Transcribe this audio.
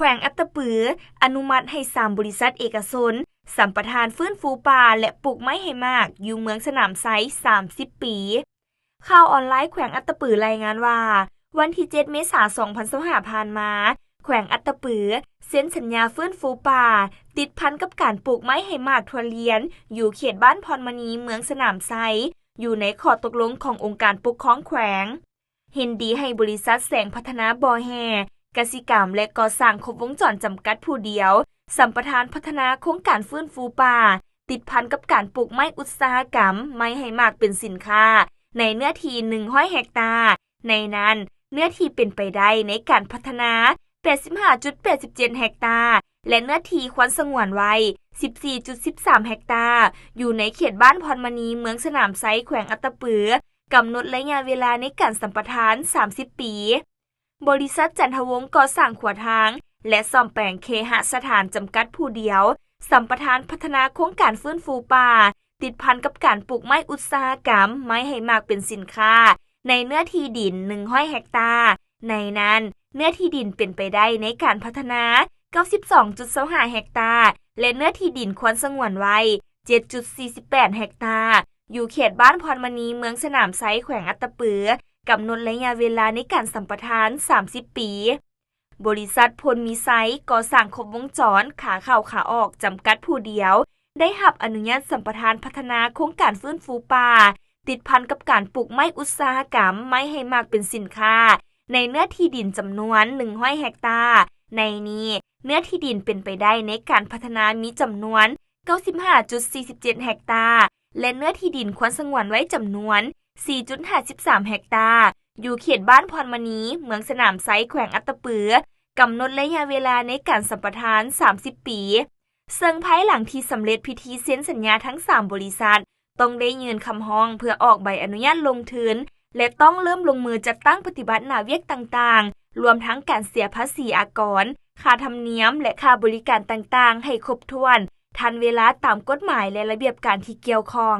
ແຂວງອັດຕະປື ອະນຸມັດໃຫ້ສາມບໍລິສັດເອກະຊົນ ສຳປະທານຟື້ນຟູປ່າ ແລະ ປູກໄມ້ໃຫ້ໝາກ ຢູ່ເມືອງສະໜາມໄຊ ສາມສິບປີ. ຂ່າວອອນລາຍແຂວງອັດຕະປືລາຍງານວ່າ ວັນທີເຈັດ ເມສາ ສອງພັນຊາວຫ້າ ຜ່ານມາ, ແຂວງອັດຕະປື ເຊັນສັນຍາຟື້ນຟູປ່າ ຕິດພັນກັບການປູກໄມ້ໃຫ້ໝາກຖົ່ວລຽນ ຢູ່ເຂດບ້ານພອນມະນີ ເມືອງສະໜາມໄຊ ຢູ່ໃນຂໍ້ຕົກລົງຂອງອົງການປົກຄອງແຂວງ. ເຫັນດີໃຫ້ບໍລິສັດແສງພັດທະນາບໍ່ແຮ່ ກະສິກຳ ແລະ ກໍ່ສ້າງຄົບວົງຈອນ ຈຳກັດຜູ້ດຽວ ສຳປະທານພັດທະນາໂຄງການຟື້ນຟູປ່າ ຕິດພັນກັບການປູກໄມ້ອຸດສາຫະກຳ ໄມ້ໃຫ້ໝາກເປັນສິນຄ້າ ໃນເນື້ອທີ່ ໜຶ່ງຮ້ອຍເຮັກຕາ, ໃນນັ້ນ ເນື້ອທີ່ເປັນໄປໄດ້ໃນການພັດທະນາ ແປດສິບຫ້າຈຸດແປດສິບເຈັດເຮັກຕາ ແລະ ເນື້ອທີ່ຄວນສະຫງວນໄວ້ ສິບສີ່ຈຸດສິບສາມເຮັກຕາ ຢູ່ໃນເຂດບ້ານພອນມະນີ ເມືອງສະໜາມໄຊ ແຂວງອັດຕະປື ກຳນົດໄລຍະເວລາໃນການສຳປະທານ ສາມສິບປີ. ບໍລິສັດຈັນທະວົງກໍ່ສ້າງຂົວທາງ ແລະ ສ້ອມແປງເຄຫະສະຖານ ຈຳກັດຜູ້ດຽວ ສຳປະທານພັດທະນາໂຄງການຟື້ນຟູປ່າ ຕິດພັນກັບການປູກໄມ້ອຸດສາຫະກຳ ໄມ້ໃຫ້ໝາກເປັນສິນຄ້າ ໃນເນື້ອທີ່ດິນ ໜຶ່ງຮ້ອຍເຮັກຕາ, ໃນນັ້ນ ເນື້ອທີ່ດິນເປັນໄປໄດ້ໃນການພັດທະນາ ເກົ້າສິບສອງຈຸດຊາວຫ້າເຮັກຕາ ແລະ ເນື້ອທີ່ດິນຄວນສະຫງວນໄວ້ ເຈັດຈຸດສີ່ສິບແປດເຮັກຕາ ຢູ່ເຂດບ້ານພອນມະນີ ເມືອງສະໜາມໄຊ ແຂວງອັດຕະປື ກຳນົດໄລຍະເວລາໃນການສຳປະທານ ສາມສິບປີ. ບໍລິສັດພົນມີໄຊ ກໍ່ສ້າງຄົບວົງຈອນ ຂາເຂົ້າຂາອອກ ຈຳກັດຜູ້ດຽວ ໄດ້ຮັບອະນຸຍາດສຳປະທານພັດທະນາໂຄງການຟື້ນຟູປ່າ ຕິດພັນກັບການປູກໄມ້ອຸດສາຫະກຳ ໄມ້ໃຫ້ໝາກເປັນສິນຄ້າ ໃນເນື້ອທີ່ດິນຈຳນວນ ໜຶ່ງຮ້ອຍເຮັກຕາ, ໃນນີ້ ເນື້ອທີ່ດິນເປັນໄປໄດ້ໃນການພັດທະນາມີຈຳນວນ ເກົ້າສິບຫ້າຈຸດສີ່ສິບເຈັດເຮັກຕາ ແລະ ເນື້ອທີ່ດິນຄວນສະຫງວນໄວ້ຈຳນວນ ສີ່ຈຸດຫ້າສິບສາມເຮັກຕາ ຢູ່ເຂດບ້ານພອນມະນີ ເມືອງສະໜາມໄຊ ແຂວງອັດຕະປື ກຳນົດໄລຍະເວລາໃນການສຳປະທານ ສາມສິບປີ ເຊິ່ງພາຍຫຼັງທີ່ສຳເລັດພິທີເຊັນສັນຍາທັງສາມບໍລິສັດ ຕ້ອງໄດ້ຍື່ນຄຳຮ້ອງເພື່ອອອກໃບອະນຸຍາດລົງທຶນ ແລະ ຕ້ອງເລີ່ມລົງມືຈັດຕັ້ງປະຕິບັດໜ້າວຽກຕ່າງໆ ລວມທັງການເສຍພາສີອາກອນ, ຄ່າທຳນຽມ ແລະ ຄ່າບໍລິການຕ່າງໆ ໃຫ້ຄົບຖ້ວນ, ທັນເວລາຕາມກົດໝາຍ ແລະ ລະບຽບການທີ່ກ່ຽວຂ້ອງ.